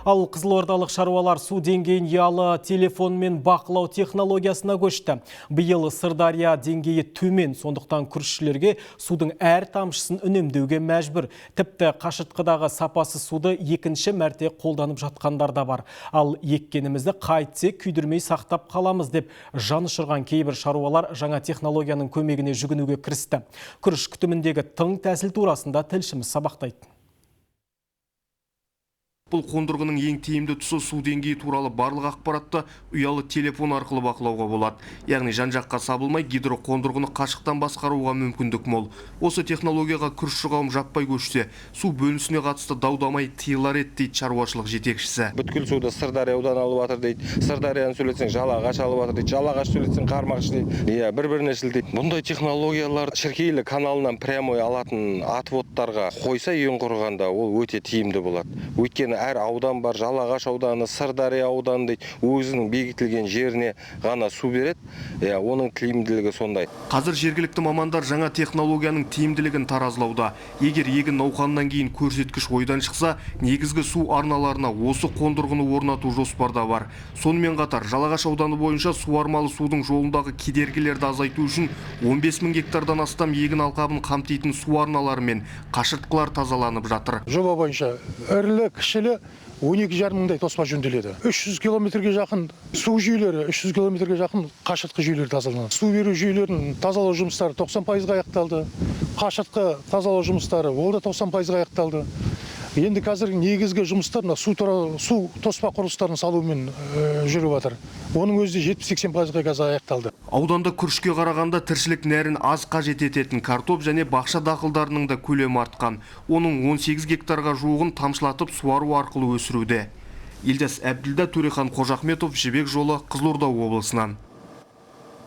Ал қызылордалық шаруалар су деңгейін ұялы телефонмен бақылау технологиясына көшті. Биыл Сырдария деңгейі төмен, сондықтан күрішшілерге судың әр тамшысын үнемдеуге мәжбүр. Тіпті қашыртқыдағы сапасыз суды екінші мәрте қолданып жатқандар да бар. Ал еккенімізді қайтсек күйдірмей сақтап қаламыз деп жан ұшырған кейбір шаруалар жаңа технологияның көмегіне жүгінуге кірісті. Күріш күтіміндегі тың тәсіл турасында тілшіміз сабақтайды. Бұл қондырғының ең тиімді тұсы — су деңгейі туралы барлық ақпаратты ұялы телефон арқылы бақылауға болады. Яғни жан-жаққа сабылмай, гидроқондырғыны қашықтан басқаруға мүмкіндік мол. Осы технологияға күрішші қауым жаппай көшсе, су бөлінісіне қатысты дау-дамай тыйылар еді, дейді шаруашылық жетекшісі. Бүткіл суды Сырдария ауданы алып жатыр дейді. Сырдарияны сөйлетсең, Жалағаш алып жатыр дейді. Жалағаш сөйлетсең, Қармақшы дейді. Иә, бір-біріне сілтейді. Бұндай технологиялар Шіркейлі каналынан прямой алатын отводтарға қойса, ең құрығанда ол өте тиімді болады. Өйткені әр аудан бар, Жалағаш ауданы, Сырдария ауданы дейді, өзінің бекітілген жеріне ғана су береді. Иә, оның тиімділігі сондай. Қазір жергілікті мамандар жаңа технологияның тиімділігін таразылауда. Егер егін науқанынан кейін көрсеткіш ойдан шықса, негізгі су арналарына осы қондырғыны орнату жоспарда бар. Сонымен қатар Жалағаш ауданы бойынша суармалы судың жолындағы кедергілерді азайту үшін 15 мың гектардан астам егін алқабын қамтитын су арналары мен қашыртқылар тазаланып жатыр. Жоба бойынша ірілі кішілі 12,5 мыңдай тоспа жөнделеді. 300 километрге жақын су жүйелері, 300 километрге жақын қашыртқы жүйелері тазаланады. Су беру жүйелерін тазалау жұмыстары 90%-ға аяқталды. Қашыртқы тазалау жұмыстары ол да 90%-ға аяқталды. Енді қазір негізгі жұмыстар мына су тоспа құрылыстарын салумен жүріп жатыр. Оның өзі де 70-80%-ға қазір аяқталды. Ауданда күрішке қарағанда тіршілік нәрін аз қажет ететін картоп және бақша дақылдарының да көлемі артқан. Оның 18 гектарға жуығын тамшылатып суару арқылы өсіруде. Елдас Әбділда, Төрехан Қожахметов, Жібек жолы, Қызылорда облысынан.